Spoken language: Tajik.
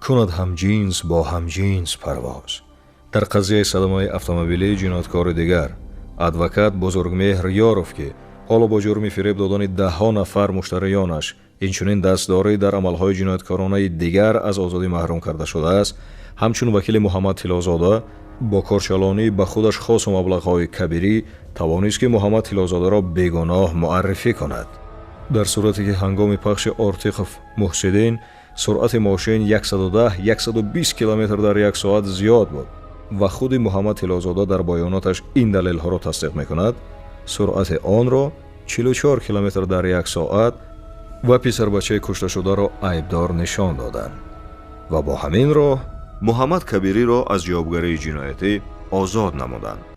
Кунад ҳамҷинс бо ҳамҷинс парвоз. Дар қазияи садамаи автомобилии ҷинояткори дигар, адвокат Бузургмеҳр Ёров, ки ҳоло бо ҷурми фиреб додани даҳҳо нафар муштариёнаш, инчунин дастдорӣ дар амалҳои ҷинояткоронаи дигар аз озодӣ маҳрум карда шудааст, ҳамчун вакили Муҳаммад Тиллозода бо корчалонӣ ба худаш хосу маблағҳои кабирӣ тавонист, ки Муҳаммад Тиллозодаро бегуноҳ муаррифӣ кунад. Дар сурате ки ҳангоми пахши Ортиқов Муҳсиддин суръати мошин 110-120 километр дар як соат зиёд буд ва худи Муҳаммад Тиллозода дар баёноташ ин далелҳоро тасдиқ мекунад, суръати онро 44 километр дар як соат ва писарбачаи кушташударо айбдор нишон доданд ва бо ҳамин роҳ Муҳаммад Кабириро аз ҷавобгарии ҷиноятӣ озод намуданд.